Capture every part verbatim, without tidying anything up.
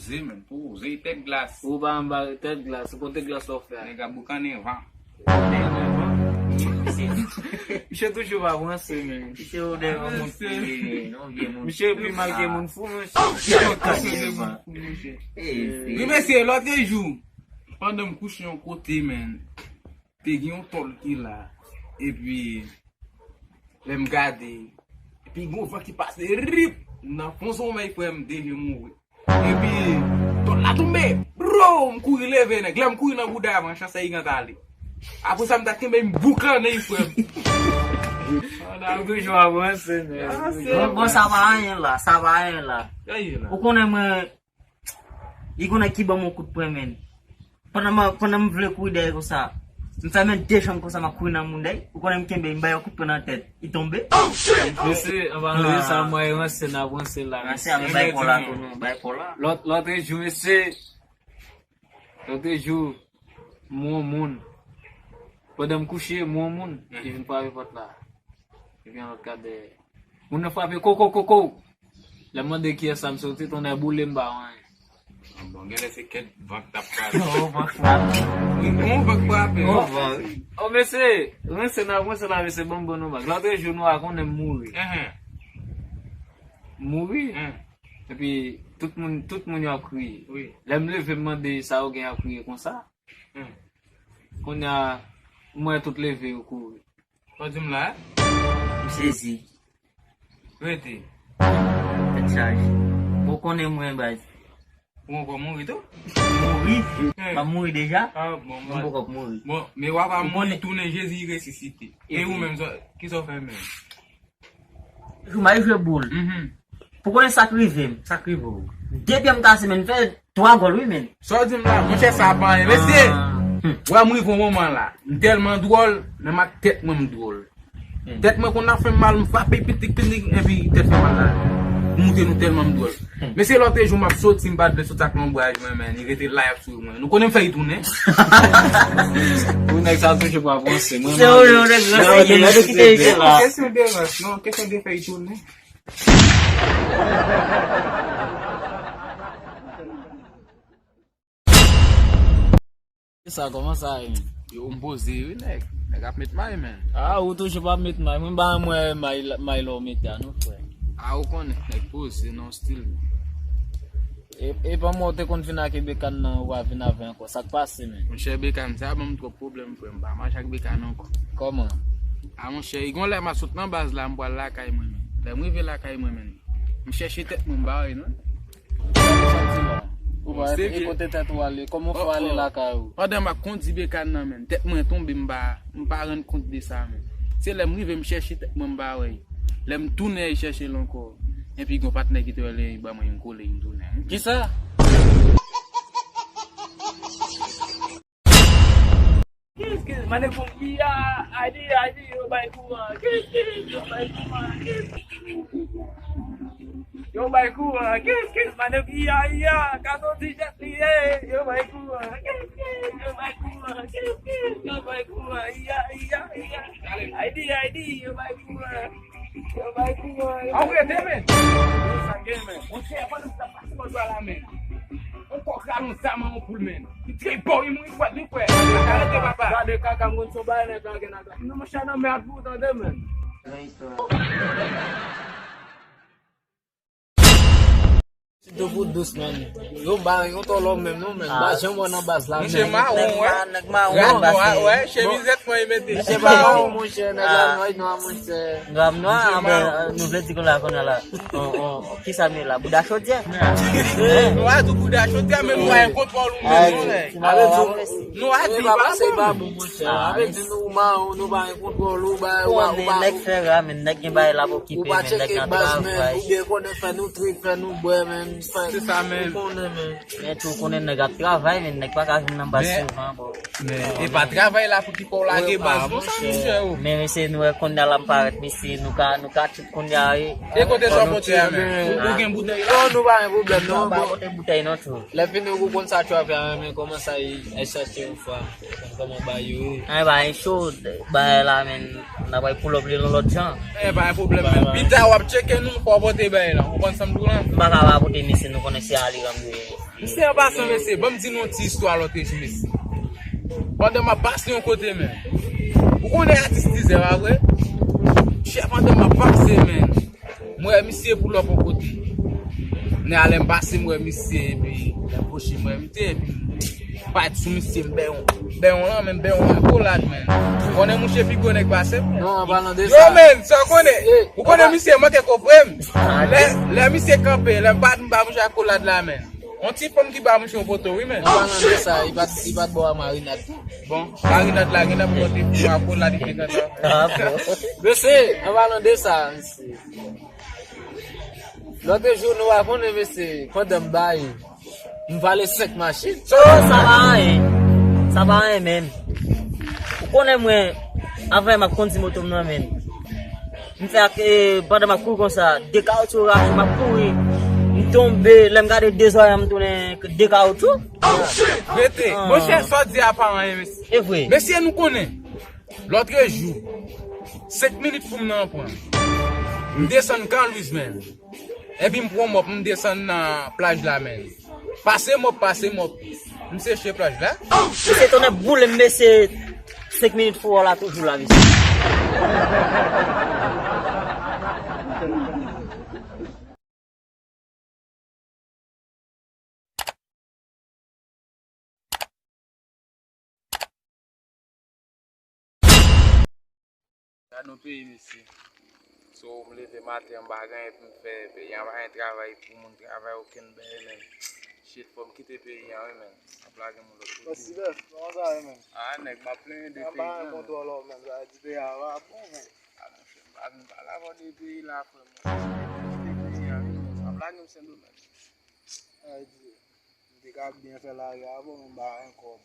Poze, men, poze, tèt glas. Ou pa anba tèt glas, ou kote glas w fè a? Nèg ap boukannen van. Misye toujou pa pran se, men. Misye ou de yon moun fou, non, vye moun. Misye pi mal ke moun fou, men. Wi, mesye, lòt jou, pandan m kouche yon kote, men, te gen yon tòl ki la. Epi, lè m gade, epi gen yon van ki pase, rip, nan fon sonmèy, frè m, deje mouri. Epi, tòl la tonbe. Bro, m kouri leve nèg. Lè m kouri nan bouda a, man, chans Egan t ale. Apre sa, m ta kenbe m boukannen, frè m. Ou toujou avanse, men. Bon, bon, sa pa anyen la, sa pa anyen la. Ou konnen mwen, li konnen ki ban m yon kout pwen, men. Pandan m, pandan m vle kouri dèyè konsa, m fèmen de janm konsa, m ap kouri nan moun dèyè. Ou konnen m kenbe, m bay yon kout pwen nan tèt. Li tonbe. Mesye, anba nou di sa, mwen ranse n ap ranse la, mesye. Ranse a, m bay kò la tou, non, bay kò la. Lòt, lòt jou, mesye. Lòt jou, m wè yon moun. Pandan m kouche, m wè yon moun. Li vin frape pòt la. Epi yon lòt kat dèyè. Moun nan frape koko, koko. Lè m mande kiyès sa, m soti, tonnè boule m pa wè anyen. Ah, bon, genlè se kèk van k t ap frape. Oh, van k frape. Wi, yon van k frape. Oh, van, wi. Oh, mesye, ranse n ap ranse la, mesye, ban m ban nou bak. Lòt jou, nou a konnen m mouri. M mouri. Epi, tout moun, tout moun yo ap kriye. Wi. Lè m leve, m mande sa yo gen ap kriye konsa. Kounye a, m wè tout leve yo kouri. Sa w di m la? M sezi. Rete. Tèt chaje. Ou konnen mwen, baz. Ou ankò mouri tou? Mouri? M ap mouri deja? Ah, bon, m poko ap mouri. Bon, men w ap mouri, tounen Jezi resisite. E ou menm, kisa w fè menm? Jou m al jwe boul. Pou konnen sa k rive m. Sa k rive w? De pye m kase, men m fè twa gòl, wi, men. Sa w di m la, monchè, sa pa anyen. Mesye, wè m rive yon moman la. M tèlman dwòl, menm ak tèt mwen m dwòl. Tèt mwen konn ap fè m mal, m frape pitik pitik, epi tèt fè mal la. M moute nou tèlman m dwòl. Mesye, lòt jou m ap soti, m pa t vle soti ak lonbraj mwen, men li rete la, y ap swiv mwen. Nou konnen m fè y tounen. Ou nèg sa toujou pa panse. Mwen, se ou, yon nèg ranse, kite l la. Kesyon de rans, non, kesyon de fè y tounen. Sa, kòman sa ye, men? Yo, m poze wi, nèg. Nèg ap met may, men. Ah, ou toujou pa met may. Mwen ba mwen may, may la w mete a, non, frè. Ah, ou konnen, nèg poze nan stil, men. E, e pa mwen ou te konn vin ak Bekan nan, ou pa vin avè ankò. Sa k pase, men? Monchè, Bekan sa ban m twòp pwoblèm, frè. M pa mache ak Bekan ankò. Kòman? Ah, monchè, e gon lè m a sot nan baz la, m pral lakay mwen, men. Lè m rive lakay mwen, men, m chèche tèt mwen, m pa wè, non. Sa w di la? Ou pa e kote tèt ou ale? Kòman w fè ale lakay ou? Pandan m ap kondi Bekan nan, men, tèt mwen tonbe, m pa, m pa rann kont de sa, men. Se lè m rive, m chèche tèt mwen, m pa wè. Lè m tounen al chèche l ankò. Epi gon patnè ki te rele, li ban mwen, m kole, m tounen. Kisa? Kiss, kiss, mande pou iya, I D, I D, yo bay kouran. Kiss, kiss, yo bay kouran. Kiss, kiss, yo bay kouran. Kiss, kiss, mande iya, iya, ka soti jès li ye, yo bay kouran. Kiss, kiss, yo bay kouran. Kiss, kiss, yo bay kouran. Iya, iya, iya. I D, I D, yo bay kouran. Yo bay kouran. An rete, men. Sa gen, men. Monchè, pandan m t ap pase bò dwa la, men. On kòk rale yon zam an yon poul, men. Li tre bon, li mouri frèt, li frèt. Arete, papa. Gade kaka, m konn son bagay nèg la gen nan. Non, monchè, nan mèd pou w tande, men. Ti tou pou dous, men. Yo ba yon tòlò menm, non, men. M pa janm wè nan baz la, men. Monchè mawon, wè. Nèg mawon, rad nwa, wè, chemizèt mwen, li mete. Misye pa mawon, monchè, nèg la nwa, nwa, monchè. Nwa, nwa, men, nou vle di konn la, konn la. Kisa nou ye la? Bouda chodyè? Nou a di bouda chodyè, men nou pa gen kontwòl ou menm, non, nèg. Nou a di pa bon, monchè. Avè di nou mawon, nou pa gen kontwòl ou, ba, ou pa, ou pa, nèg fè ra, men nèg gen bagay l ap okipe, men nèg nan travay. Ou byen konnen fè nou trip, fè nou bwè, men. Se sa menm. Ou konnen, men. Men tou konnen nèg ap travay, men nèg pa ka vin nan baz souvan, bon. Men e pa travay la pou ki fè w lage baz, non, sa, monchè, o. Men mesye, nou wè kounye a la m parèt, mesye, nou ka, nou ka trip kounye a, e. E kote sa w pote a, men? Ou gen boutèy la? Non, nou pa gen pwoblèm, non, bon. Pote boutèy, non, tou. Lè fini, ou konn sa travay a, men kòman sa ye, al chache yon fanm, kòman ba yo? An, e pa gen cho, bagay la, men, n a pral pull up li yon lòt jan. E pa gen pwoblèm, men. Pita, w ap tcheke nou, fò w pote bagay la. Ou konprann sa m di w la? M pa ka pa pote, men. Si nou konnen se ale ranm yo ye. Mesye, an pasan, mesye, ban m di nou yon ti istwa lòt jou, mesye. Pandan m ap pase yon kote, men. Ou konnen atis Tizè, pa vre? Chè, pandan m ap pase, men. M wè misye pou lòt yon kote. Nè alè m pase, m wè misye, epi lè m pwoche, m wè misye, epi m pati sou misye, m bè yon, bè yon lan, men m bè yon akolad, men. Konnen mouche pi gwo nèg pase m, men. Non, an palan de sa. Yo, men, sa w konnen? Ou konnen misye manke kopre m. Lè, lè misye kanpe, lè m bat, m ba mouche akolad la, men. Yon ti fanm ki ba mouche yon poto, wi, men. An palan de sa, li pa t, li pa t bò a marinad tou. Bon, marinad la, gen nan pote pou akolad, li te kontan. Ah, bon. Mesye, an palan de sa, mesye. Lòt jou, nou pa konnen, mesye, pandan m bay, m vale senk machin. Oh, sa pa anyen. Sa pa anyen, menn. Ou konnen mwen, avan m ap kondi moto m nan, menn. M fè ak, eh, pandan m ap kouri konsa, de kawotchou rache, m ap kouri. M tonbe, lè m gade de zòrèy, m tounen de kawotchou. Rete. Ah. Monchè, sa w di a pa anyen, mesye. E vre. Mesye, nou konnen. Lòt jou, senk minit pou m nan pran. M desann Kan Lwiz, menn. Epi m pran mòp, m desann nan plaj la, menn. Pase mòp, pase mòp. M seche plaj la. Mesye, tonnè boule m, mesye. Senk minit fou la toujou la, mesye. Gad yon peyi, mesye. So, m leve maten, m pa gen anyen pou m fè. Peyi a pa gen travay pou moun travay, okenn bagay, menn. Shit, fò m kite peyi a, wi, menn. M ap lage m yon lòt kote. Bòs Sibèf, kòman sa ye, menn? Ah, nèg, m ap plenyen de peyi a, menn. M pa gen kontwòl, menn. Sa vle di peyi a pa bon, menn. Ah, monchè, m pa vin pale avè w de peyi la, frè m. M kite peyi a, wi, menn. M ap lage m Sendomeng. Sa vle di, m te ka byen fè lari a pou mwen ba yon kòb.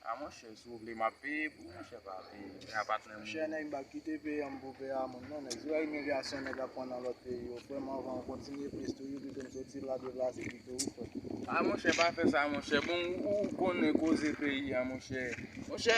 A monchè, si w vle m ap peye pou ou, monchè, pa peye. Men a patnè m. Monchè, nèg, m pa kite peye m pou peye a moun, non, nèg. Si w wè imilyasyon nèg ap pran nan lòt peyi yo, frè m, anvan w kontinye plis toujou, pito m soti la deplase pito wi, frè. A monchè, pa fè sa, monchè. Bon, ou, ou konnen koze peyi a, monchè. Monchè,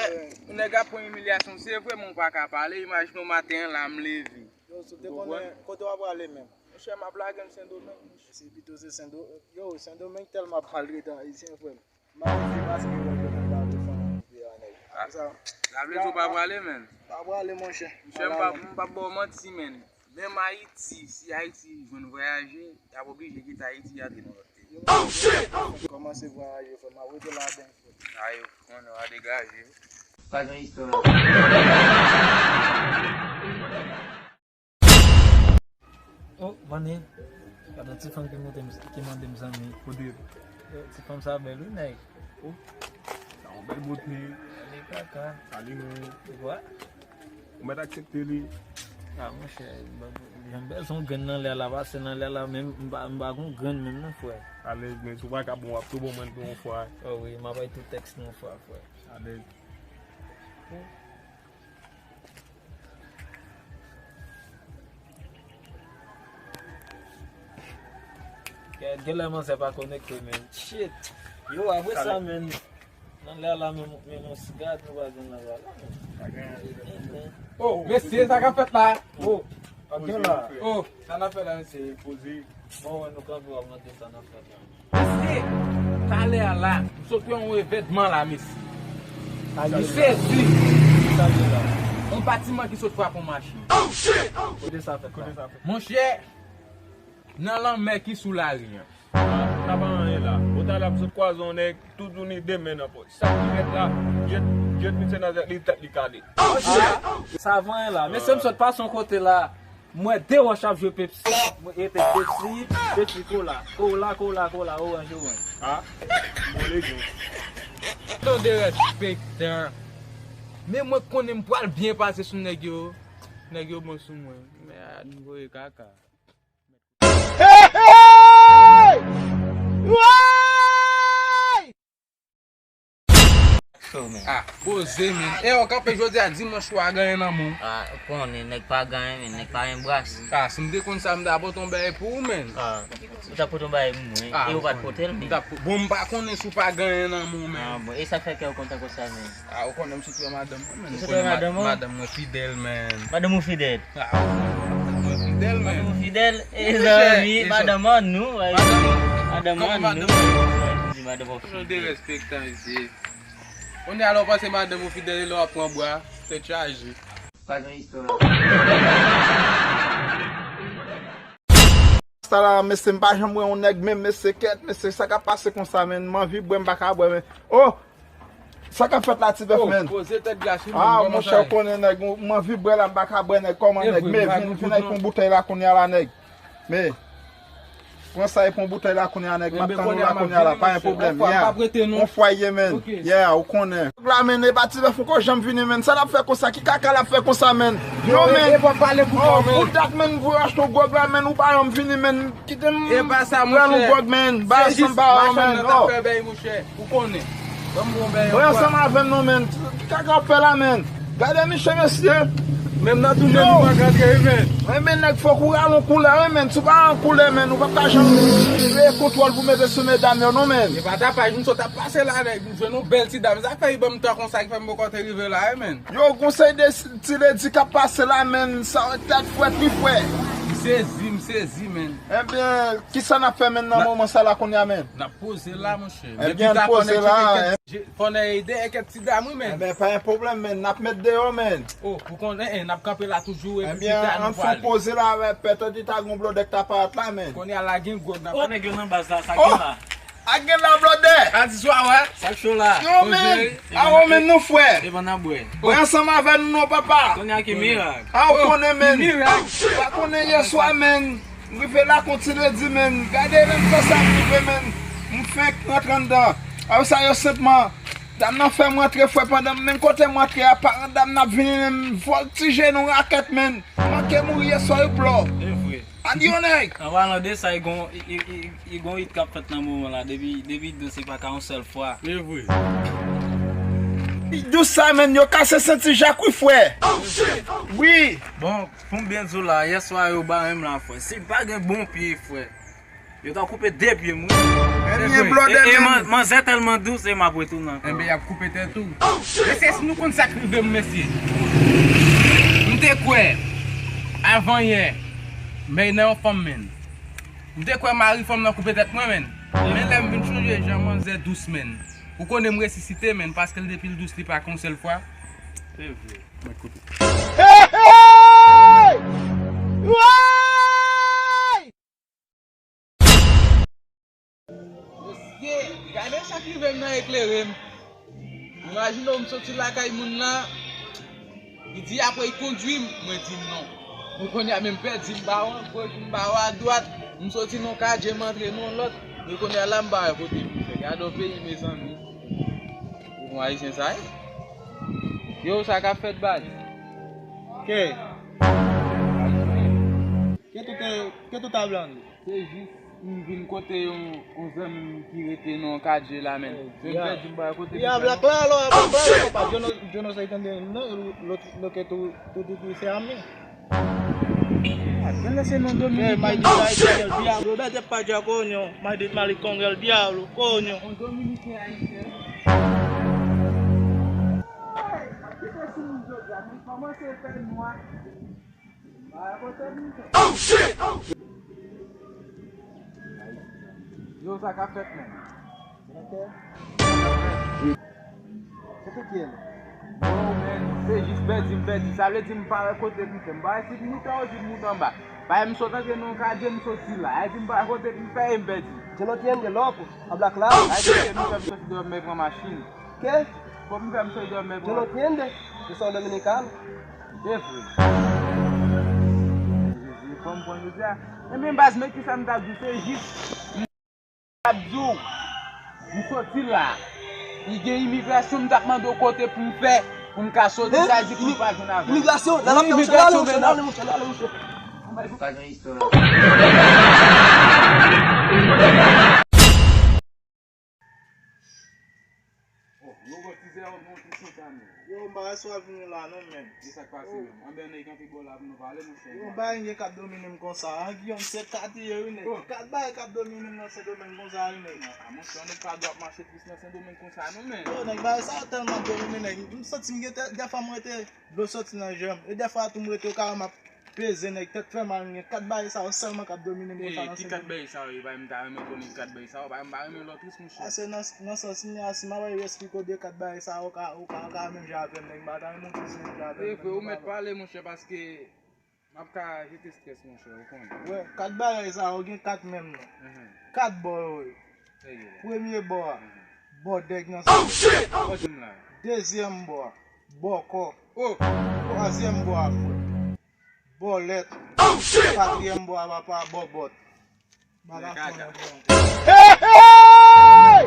nèg ap pran imilyasyon, se vre, men w pa ka pale. Imajine w maten an la, m leve. Yo, si w te konnen kote w ap prale menm. Monchè, m ap lage m Sendomeng, monchè. Se pito se Sendo-, yo, Sendomeng tèlman ap maltrete Ayisyen, frè m. M pa konn se paske yo wè ke nou pa vle fann anyen pou peyi a, nèg. Apre sa, sa vle di w pa prale, menn? Pa prale, monchè. Monchè, m pa, m p ap ba w manti, menn. Menm Ayiti, si Ayiti jwenn vwayaje, y ap oblije kite Ayiti, y ap nan lòt peyi. Kòmanse vwayaje, frè m. M ap rete ladan, frè m. Ayo, konnen w a degaje. Pa gen istwa. Oh, Vani, gade yon ti fanm ki monte m, ki mande m zanmi. Kote? Yo, ti fanm sa bèl, wi, nèg. Oh, sa yon bèl bote. Li kaka. Sa li menm. Ou kwè? Ou mèt aksepte li. Ah, monchè, m pa, jan m bèl se yon grenn nan lè la, pase nan lè la, menm, m pa, m pa gon grenn menm non, frè. Alèz, men si w pa ka bon, w ap tou bon mwen tou yon fwa. Oh wi, m ap bay tout tèks nou yon fwa, frè. Alèz. Gen, genlè manzè pa konekte, men. Shit. Yo, apre sa, men. Nan lè la, men, men, men, siga nou pa gen nan lè la, men. Oh, mesye, sa k ap fèt la? Oh, ok la. Oh, sa n ap fè la, mesye? Poze. Bon, wè, nou kanpe, w ap montre sa n ap fè la. Mesye, talè a la, m sot wè yon evènman la, mesye. M sezi. Yon batiman ki sot frape yon machin. Kote sa fèt la? Monchè, nan lanmè ki sou lari an. Ah, sa pa anyen la. Bon, talè a m sot kwaze yon nèg, toutouni de men nan pòch. Sa ki fèt la, jet, jet misye nan tèt li, tèt li kale. Sa vanyen la. Mesye, m sot pase yon kote la. M wè de wòch ap jwe Pepsi. Mwen rete Pepsi, Pepsi, kola. Kola, kola, kola, oranj, oranj. Ah, bon, legen. Tande respektan. Men mwen konnen m pral byen pase sou nèg yo. Nèg yo bon sou mwen. Men a, nou voye kaka. Hey, hey! Woy! Cho, men. Ah, poze, men. E, w kanpe jodi a, dimanch ou a genyen nan men w. Ah, ou konnen, nèg pa genyen, men, nèg pa gen bras. Ah, si m te konn sa, m ta pote yon bagay pou ou, men. Ah, ou ta pote yon bagay pou mwen, e ou pa t pote l, men. M ta po-, bon, m pa konnen si w pa genyen nan men w, men. Ah, bon, e sa fè kè w kontan konsa, men. Ah, ou konnen m sot wè madanm mwen, men. Ou sot wè madanm ou? Madanm mwen fidèl, men. Madanm ou fidèl? Ah, madanm mwen fidèl, men. Madanm ou fidèl? E zanmi, madanm an nou, madanm an. Madanm an, nou. Di madanm an fidèl. Derespektan, mesye. Kounye a lè w panse madanm ou fidèl, e lè w ap pran bwa, tèt chaje. Pa gen istwa. Sa la, mesye, m pa janm wè yon nèg menm, mesye, kèt, mesye, sa k ap pase konsa, menn? M anvi bwè, m pa ka bwè, men. Oh! Sa k ap fèt la, ti bèf, menn? Poze tèt glas wi, menn. Ah, monchè, ou konnen, nèg, m anvi bwè la, m pa ka bwè, nèg. Kòman, nèg? Men, vin, vin ak yon boutèy la kounye a la, nèg. Men, pran sa epi yon boutèy la kounye a, nèg. M ap tann ou la kounye a la, pa gen pwoblèm. Yeah. On fwa ye, menn. Yeah, ou konnen. La, menn, e pa ti bèf ou ko janm vini, menn. Sa l ap fè konsa? Ki kaka l ap fè konsa, menn? Yo, menn. E pa pale pou kò, menn. Pou dat, menn, m voye achte yon gwòg la, menn, ou pa janm vini, menn. Kite m pran yon gwòg, menn. Bay ansanm ba yo, menn. Ou konnen. Ban m bon bèy ankò. Bay ansanm avè m non, menn. Ki kaka w ap fè la, menn? Gade misye, mesye. Menm nan tounen nou pa ka antre, menn. Wi, men nèg, fòk ou rale yon koulè, wi, menn. Si w pa rale yon koulè, menn, ou p ap ka janm kreye kontwòl pou mete sou medam yo, non, menn. E pa tapaj, m sot ap pase la, nèg. M jwenn yon bèl ti dam. Sa fè li ban m tan konsa ki fè m poko te rive la, wi, menn. Yo, konsèy de ti ledi k ap pase la, menn. Sa tèt frèt, wi, frè. M sezi, m sezi, menn. Ebyen, kisa n ap fè, menn, nan moman sa la kounye a, menn? N ap poze la, monchè. Ebyen, ann poze la. Fò n ede kèk ti dam wi, menn. Ebyen, pa gen pwoblèm, menn. N ap met deyò, menn. Oh, ou konnen, eh, n ap kanpe la toujou, epi pita nou pwale. Ebyen, ann fè yon poze la, pètèt li ta gen yon blòdè k ta parèt la, menn. Kounye a la gen gwòg n ap. Oh, nèg yo nan baz la, sa gen la. A gen la, blòdè. A di swa, wè. Sa k cho la. Yo, menn. Awo, menn, nou frè. Evan n ap bwè. Bwè ansanm avè nou non, papa. Kounye a ki mirak. A, ou konnen, menn. Ki mirak. Pa konnen yè swa, menn. M rive la kontinye di, menn. Gade, menn, fè sa m rive, menn. M fenk rantre anndan. Apre sa, yo senpman. Dam nan fè m rantre, frè, pandan m menm kote m rantre a, paran dam nan ap vini, menn. M vòltije nan rakèt, menn. M manke mouri yè swa, yo blò. E vre. Adyonèg! An palan de sa, e gon, e, e, e, e gon it k ap fèt nan moman la, depi, depi dous se pa ka yon sèl fwa. E vre. Dous sa, menn, yo kase senti Jak, wi, frè. Wi. Bon, pou m byen di w la, yè swa yo ba menm la, frè. Si pa gen bon pye, frè. Yo ta koupe de pye m, wi. Ebyen, blòdè, e, e, menm. Man-, manzè tèlman dous, e m ap retounen ankò. Enben, y ap koupe tèt ou. Mesye, si nou konn sa k rive m, mesye. M te kwè, avan yè, men nan yon fanm, menn. M te kwè mari fanm nan koupe tèt mwen, menn. Men lè m vin chonje jan manzè dous, menn. Ou konnen m resisite, menn, paske l depi l dous, li pa ka yon sèl fwa. Se vre. Mwen koute. Hey, hey! Woy! Mesye, gade sa k rive m nan eklere m. Imajine w, m soti lakay moun nan, li di apre l kondui m, mwen di non. Bon, kounye a menm pèdi m ba w an goch, m ba w a dwat, m soti nan yon katye, m antre nan yon lòt, men kounye a la m pa wè kote pou m fè. Gade yon peyi, mezanmi. Pou yon Ayisyen sa ye? Yo, sa k ap fèt, baz? Ke? Ke tout, ke tout a blan li? Se jis m vin kote yon, yon zanmi m ki rete nan katye la, menn. Yo m pèdi m pa wè kote pou m fè. Black la alò, Black la alò, papa. Yo no, yo no sa y tande, non, lo, lo, lo que tú, tú, tú, tú se a mí. Ah, men lè se non Dominik. Eh, maldito, ay, el diablo, vete pa allá, coño, maldito maricón, el diablo, coño. On Dominiken Ayisyen. Ay, kite sou moun jodi a, men kòmanse fè nwa. Oh shit! Oh! Yo, sa k ap fèt, menn? Kote ki ye la? Yo, menn, se jis pèdi m pèdi. Sa vle di m pa wè kote pou m fè. M pa wè si m moute anwo, si m moute anba. Paske m sot antre nan yon katye, m soti la. Sa vle di m pa wè kote pou m fè e m pèdi. Yo no tiene, loco. Habla claro. Sa vle di m fè m soti deyò, m pran machin. Ke? Bon, m fè m sot deyò, men bon. Yo no tiene. Yo son dominikano. Se vre. Jezi, fò m pran jodi a. Ebyen, baz, men kisa m t ap di w, se jis m t ap di w, m soti la. Li gen imigrasyon, m t ap mande w kote pou m fè, pou m ka soti, sa di pou m pa jwenn avè l. Imigrasyon, nan l ap fè mouche, nan ale mouche, nan ale mouche. Pa gen istwa. Oh, yo, bò, tizè, yo, nou ti santa, men. Yo, m pa resevwa vini la, non, men. Ki sa k pase, menm? Anben, ann kanpe bò la pou nou pale, monchè. Yo, bagay nèg k ap domine m konsa. An Giyòm, se kat li ye, wi, nèg. Kat bagay k ap domine m nan Sendomeng konsa, wi, nèg. A, monchè, nèg pa dwe ap mache tris nan Sendomeng konsa, non, men. Yo, nèg, bagay sa yo tèlman ap domine, nèg. M santi m gen tè, dèfwa m rete, dlo soti nan je m. E dèfwa tou m rete, yo ka wè m ap peze nèg, tèt fè mal, m gen kat bagay sa yo sèlman k ap domine m konsa nan ki kat bagay sa yo ye? Bay m ta renmen konnen kat bagay sa yo, bay m pa renmen lòt ris monchè. Ase nan nan sans m ye a, si m ap eksplike w de kat bagay sa yo, ou ka ou ka ou ka menm jan avè m, nèg m pa ta renmen w peze menm jan avè m. Efe ou mèt pale monchè paske m ap ka jete strès monchè, ou konnen. Wè, kat bagay sa yo gen kat menm non. Kat bò yo ye. Premye bò a, bò dèg nan sans. Dezyèm bò a, bò kò. Twazyèm bò a, frè. Bò lèt. Katriyèm bò a, papa, bò bòt. Bagay fon nan bò. Hey, hey!